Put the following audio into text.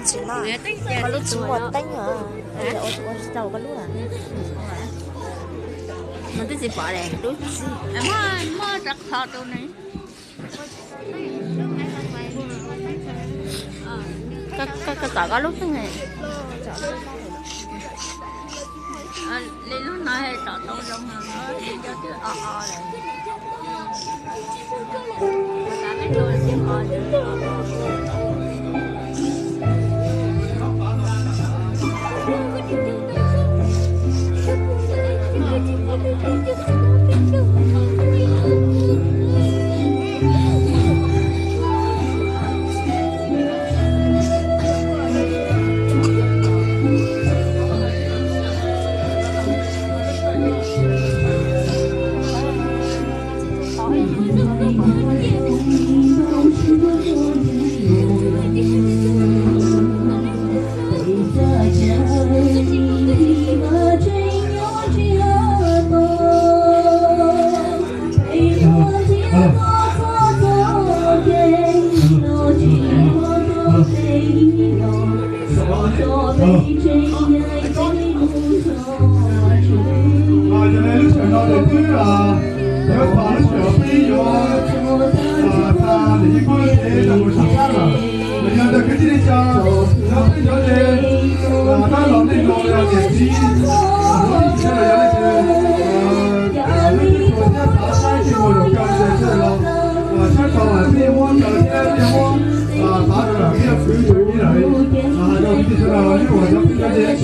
Tsis mas, koj lub tsis muaj teeb os. Ua tsis tau koj lub. Twb tsis pom lub tsis muaj rau qhov rau ne. Koj tsom koj lub teeb ne. Li lub no tsom tau zoo, cov twb o o lawm. Yog li lub sij hawm no ces twb yuav txog lub sij hawm peb yuav tha lim yeeb kub lub cev rau mus sab sab lawm. Los yog ntawm kwv tij neej tsa, yog peb cov ces dab laug neej laus los yog niam txiv, hnub ib tsis los yog leej twg, leej twg txhua thiab xav saib tej mus zaum kawg li sawv daws los sab tod peb yeej muab raws thiab peb yeej muab fav rau lawm, peb yeej kwv rau peb lawm. Hais rau kwv tij sawv daws, ib uas cov peb cov ces